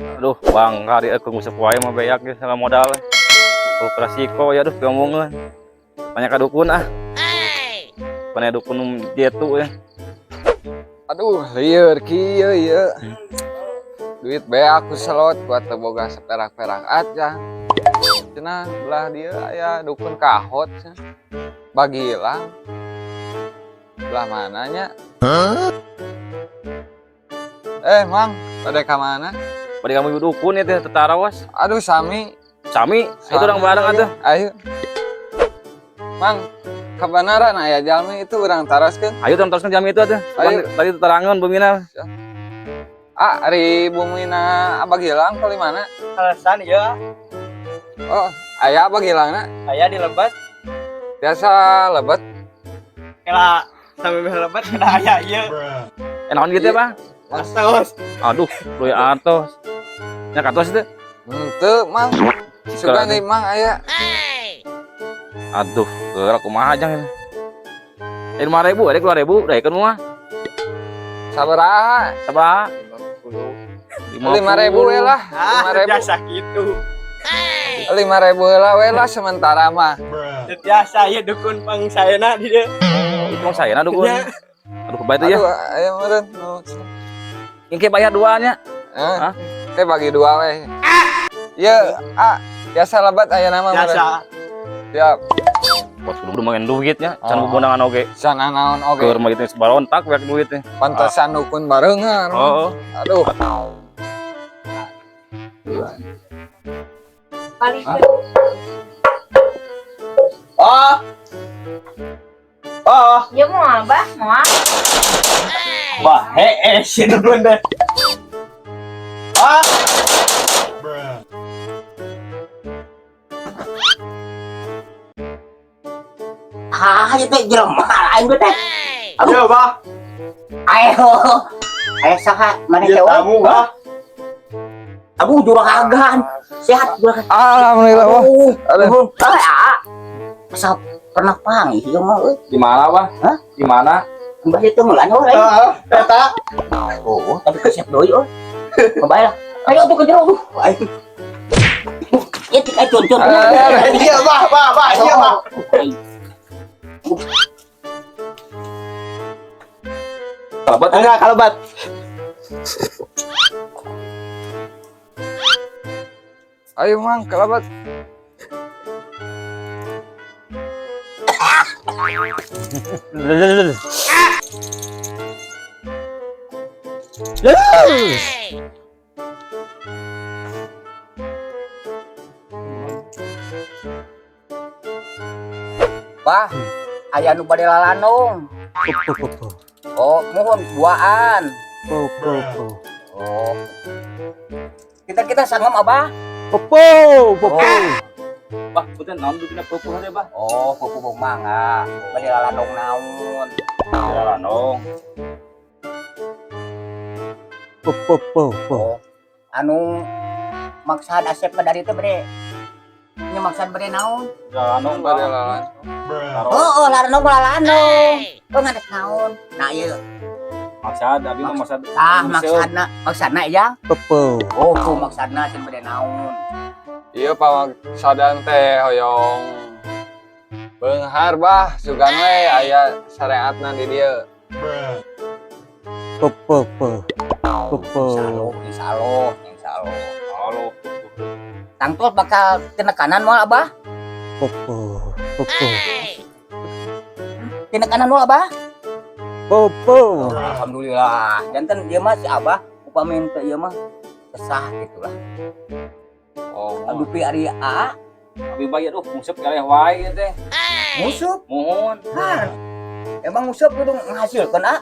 Aduh, bang, kari aku ngusap wae mah beak ge salah modal. Operasi ko ya aduh piomongeun. Banyak ka dukun ah. Pana dukun nu dietu ya. Aduh, lieur kieu ieu. Duit beak ku selot buat teu boga seperak-perak aja. Cenah belah dieu aya dukun kahot cenah. Bagilang. Belah mananya? Eh, Mang, pada ka mana? Bade kamu dukun ya teh tetarawas. Aduh, sami. Sami, itu orang bareng atuh. Ayo. Mang, kebenaran aya jalmi itu urang taroskeun. Ayo urang teruskeun jam itu atuh. Ayo. Tadi teterangan bumina. Ah, ari bumina Abah Gilang kali mana? Alasan ya, Oh, aya Abah Gilangna. Aya di lebet. Biasa lebet. Kela sampai lebet kena aya ieu. Eh naon gitu ya, Bang? Atos. Aduh, lu ya atos. Nya katos itu. Henteu, Mang. Sugan deui Mang aya. Aduh, geura kumaha jang ini. Eh 5000, ada 2000, daekeun mah. Sabaraha? Sabaraha? 5000 we lah. Ah, 5000. biasa gitu. 5000 heula we lah sementara mah. Biasa ya dukun pangsaena di dieu. Itu mah sayana dukun. Ya. Aduh, kebae teh ya. Aduh, aya meureun. Engke bayar duanya. Eh, Hah? Teh bagi dua we. Ieu, ah, biasa lebat aya nama meureun. Biasa. Siap. Bos kudu main duitnya, can Oh. bubunangan oge. Sana naon oge. Keur mah gitu sebarontak banyak duitnya. Pantesan dukun barengan. Oh. Aduh. Oh. Oh. Ya mau abah, mau. Wah, heeh si dukun deh. Ah. Ah, itu jelema lain gue teh. Aduh, Bah. Ayo. Ayo saha mana Ieu teh? tamu, Bah. Aduh, juragan. Sehat juragan. Alhamdulillah. Wah. Aduh, Aduh. ah, ah. Masa pernah panggil ieu mah euy. Di mana, Bah? Hah? Di mana? Mbah itu ngeulan euy. Heeh, eta. Oh, tapi kesiap deui euy. Kebayang lah. Ayo tuh ke jero tuh. Ayo. Ya tik ayo cuncun. Iya, Bah, Bah, Bah, iya, Bah. Kalabat. Enggak, kalebat. Ayo Mang, kelabat. Bah, aya nu bade lalandong. Oh, mohon duaan. Oh. Kita sangem abah. Oh. Bah, punten naon duitna peupuh teh, Bah? Oh, pupu mangga. Bade lalandong naon. Lalandong. Oh. Anu maksad Asep ka dari teh bade nya maksad bade naon? Lalandong, Bah. Bade lalan. Oh, oh lalandong lalandong. Oh, ngadas naon? Nah, ieu. Maksad abi mah maksad. Ah, maksadna, maksadna ya. Oh, tuh maksadna cenah bade naon. Iya pamagsadan teh hoyong beunghar bah sugan we aya syariatna di dieu. Insyaallah, insyaallah, insyaallah. Halo. Tangtul bakal tinekanan moal abah? Tinekanan moal abah? Alhamdulillah. Janten ieu mah si abah upami teu ieu mah kesah gitulah. Oh, Aduh pi ari A Abi bayar aduh nguseup kaleh wae ieu teh. musuh. Mohon. Har. Emang musuh kudu menghasilkan ah?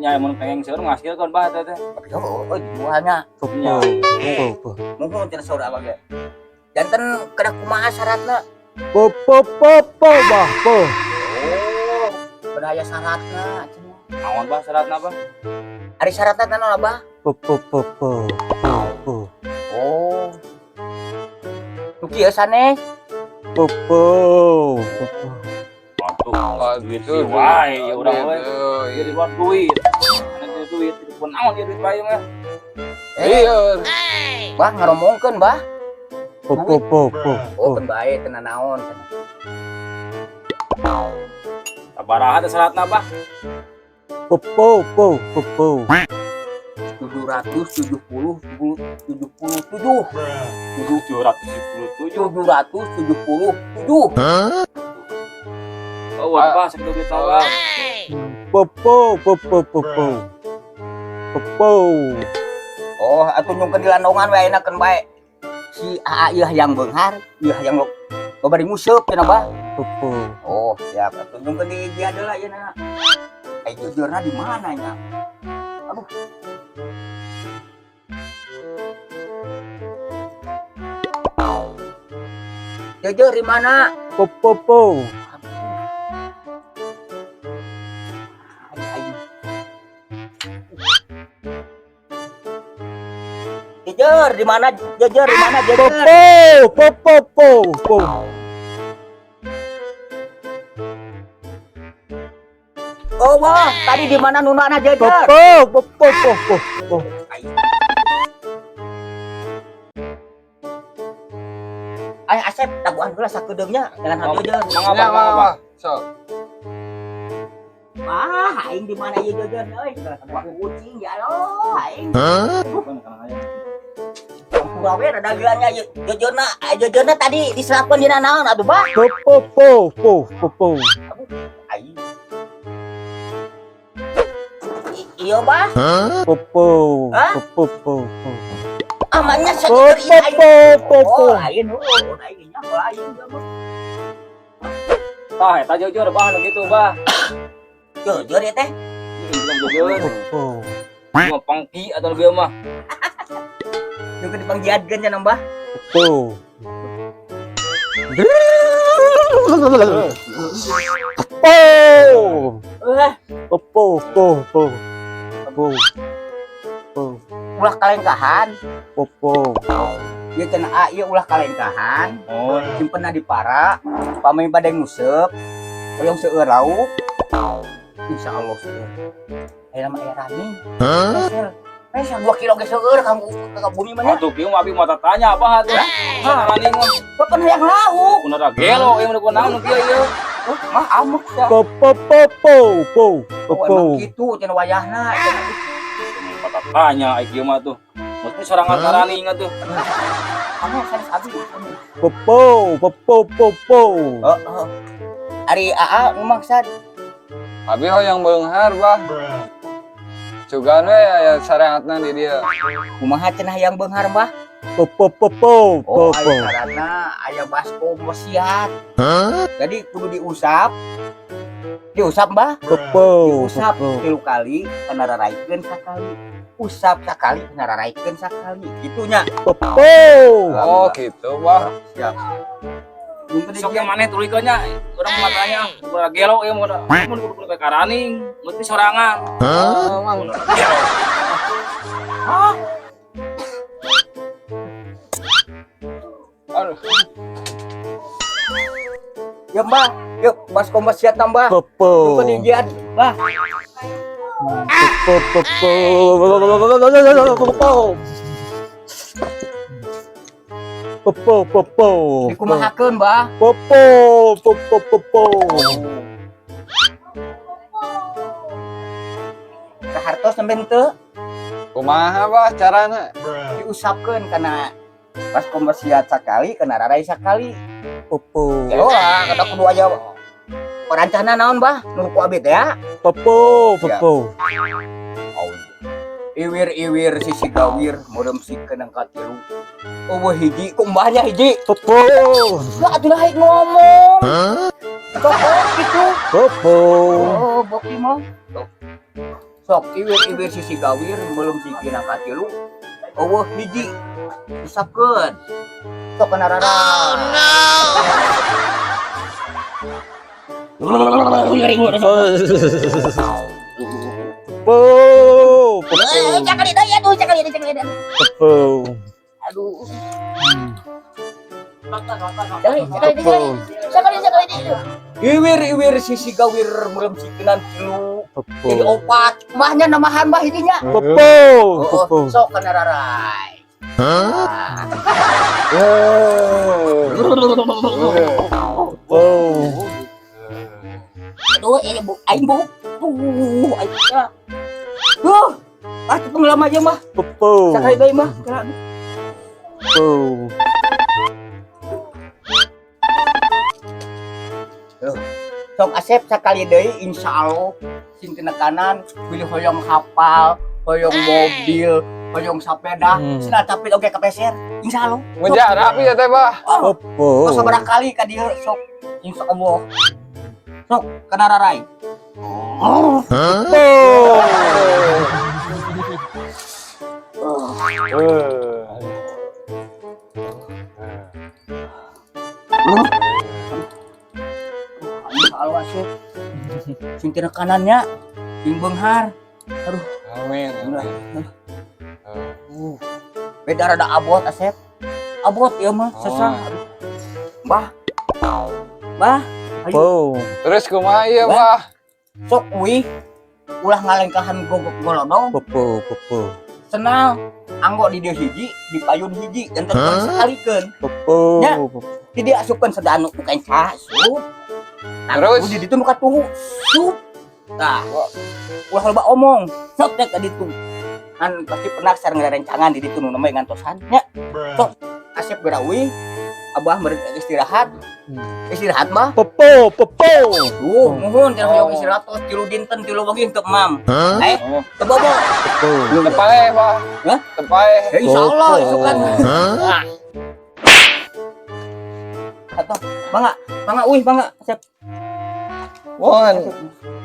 Nya mun pengen seueur ngasilkeun bah teh teh. Tapi oh, oh jualnya. Nya. Mohon cenah saur abah ge. Janten kedah kumaha syaratna? Oh, kedah aya syaratna cenah. Naon bah syaratna bah? Ari syaratna naon abah? Oh. Nu kieu sanes? Aduh, Aduh, duit sih wae ya urang we. Aduh, Ieu di luar duit. Mana duit duit, pun naon ieu duit bae mah. Lieur. Bah, ngaromongkeun, Bah. Po po po po. Oh, keun bae teu naon. Sabaraha teh syaratna, Bah? Po po po po po. 770 77 777. 777. Oh, apa sakitu duit Bah? Po po po po po po. Po po. Oh, atuh nyungkeun di landongan we ayeuna keun bae. Si AA ieu hayang beunghar, ieu hayang lo bari nguseup cenah, Bah. Po po. Oh, siap. Atuh nyungkeun di dia heula ieu na. Ai jujurna di mana nya? Aduh. Jujur di mana? Po po po. Ai, ai. Jujur di mana? Jujur di mana? Po Jujur. po po po po. Oh, wah, tadi di mana nunana Po jujur? po po po po po po. Ay, Asep, taguan heula sakedeungnya dengan jujur. Mangga, Nya Bah, mangga, Bah. mah, sok. Wah, aing di mana ieu jujur euy? Buah kucing ya Allah, aing. Hampura we rada geulanya ieu jujurna, jujurna tadi diserapkeun dina naon atuh, Bah? Po po po po po po. Aing. Iya, Bah. Po po Hah? po po po. Amannya Po sajujur ieu po aing. po po po. Oh, aing heuh, aing nya aing ieu mah. Tah, eta jujur, Bah, nu kitu, Bah. Jujur ya teh. Jujur. Po po. Cuma pangki atau lebih mah. Nyungkeun dipangjiadkeun nya nambah. Po. Po. Eh, Po po po po. Po. Po. Ulah kalengkahan. Po po. Ieu cenah A, ieu ulah kalengkahan. Oh, Simpenna di para, pamai bade nguseup, hoyong seueur lauk. Insyaallah seueur. Ayeuna mah aya running. Meser. Meser 2 kilo ge seueur kanggo ka bumi mah nya. Atuh kieu mah abi mah tanya apa atuh. Hah, running mah. Bapak hayang lauk. Kunaon da gelo ieu mah kunaon nu kieu ieu. Oh, mah amek sia. Po po po po po po Oh, po. emang kitu cenah wayahna. Mata tanya ai kieu mah tuh. Maksudnya sorangan running atuh. Kamu sanes abi. Po po po po po po. Heeh. Ari AA ngomong sad. Abi hoyong beunghar, Bah. Cugan we aya sareatna di dieu. Kumaha cenah hayang beunghar, Bah? Po po po po po Oh, po. aya syaratna aya baskom wasiat. Jadi kudu diusap. Diusap, Mbah. Po po Diusap po. 3 kali, kana raraikeun sakali. Usap sakali, kana raraikeun sakali. Gitunya. Po po. Oh, gitu, Bah. Siap. Sok yang maneh tuluykeun nya, urang mah tanya, urang gelo ieu mah mun kudu ka running, mesti sorangan. Oh, mang. Hah? Aduh. Ya, Mbah. Yuk, baskom wasiat tambah. Po po. Lupa dijian, Mbah. Po po po po. Po po po po. Dikumahakeun, Mbah. Po po po po po po. Kahartos nembe henteu. Kumaha, Bah, carana? Diusapkeun kana baskom wasiat sakali, kana rarai sakali. Po po. Oh, kata kudu aya perancana naon, Bah? Nu ku abi teh ya. Po po po po. Iwir-iwir sisi gawir meureum sikeun ang katilu. Eueuh hiji kumbahnya hiji. Po po. Lah atuh lah ngomong. Sok gitu. Po po. Oh, boki mah. Sok. Sok iwir-iwir sisi gawir belum sikeun ang katilu. Eueuh hiji. Usapkeun. Sok kana rara. Oh no. Po po po. Jangan itu, aduh, jangan itu, jangan itu. Po po. Aduh. Sekali, sekali, sekali. Sekali, sekali. Iwir-iwir sisi gawir meureum sikenan tilu. Popo. Jadi opat. Mahnya namahan mah hijinya. Popo. Oh, Popo. sok kana rarai. Ah. Popo. Aduh, eh, bu, aing bu. Aing ya. Duh, ah, pengalaman aja mah. Popo. Sakali deui mah. Kira. Popo. Sok Asep sakali deui insyaallah sing tinekanan bilih hoyong hafal, hoyong mobil, hoyong sepeda, cenah tapi oge kapeser. Insyaallah. Mujarab ieu teh, Bah. Oh, Popo. oh sabaraha kali ka dieu sok insyaallah. Sok kana rarai. Popo. Insyaallah Asep. Sing tinekanannya sing beunghar. Aduh, Amin. alhamdulillah. Beda rada abot Asep. Abot ieu mah sesah. Oh. Bah. Bah, ayo. Popo. Terus kumaha ieu, Bah? Sok uih ulah ngalengkahan gogok golodong. Popo. Popo. Senal anggo di dieu hiji, di payun hiji dan tetep sakalikeun. Popo. Ya. Di dieu asupkeun sedanu ku kenca, sup. Terus? Di ditu nu katuhu, sup. Tah, ulah loba omong, sok teh ka ditu. Kan pasti pernah sareng rerencangan di ditu nu namanya ngantosan nya. Sok Asep geura uih, Abah meureun istirahat. Istirahat mah. Popo. Popo. Tuh, muhun cenah hoyong istirahat tos 3 dinten 3 wengi teu emam. Eh, teu bobo. Popo. Tepae, Bah. Hah? Tepae. Ya insyaallah Popo. isukan. Atau mangga, mangga uih mangga Asep. Mohon.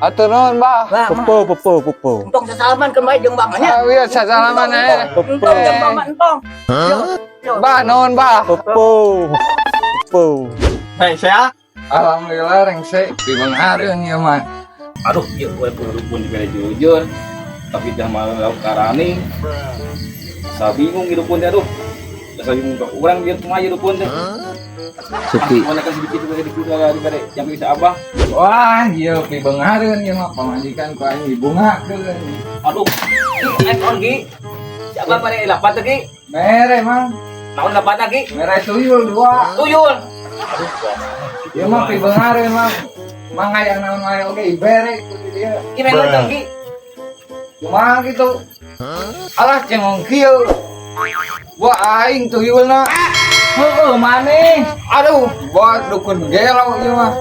Atur nuhun, Bah. Bah, mangga. Popo. Popo. Popo. Entong sasalaman keun bae jeung Bang nya. Ah, iya sasalaman eh. Entong jeung Bang mah entong. Yo, yo. Bah, nuhun, Bah. Popo. Popo. Hei, saya. Alhamdulillah rengse dibeunghareun ieu mah. Aduh, ieu gue dukun dibere jujur. Tapi dah malah lauk karani. Asa bingung hidup pun teh aduh. Asa bingung ke urang biar kumaha ieu dukun teh. Suki. Mana kan sedikit juga dikit juga dibere yang bisa abah. Wah, ieu pibeunghareun ieu mah pamajikan ku aing dibungakeun. Aduh. Ih, naon Ki? Si abah pada lapat teh Ki. Mere, Mang. Naon lapat Ki? Mere tuyul dua. Tuyul. Ieu mah pibeunghareun, Mang. Mang hayang naon wae oge ibere ku di dieu. Ki naon teh Ki? Kumaha gitu? Alah cengong kieu. Wah aing tuyulna. Heueuh maneh. Aduh, buat dukun gelo ieu mah.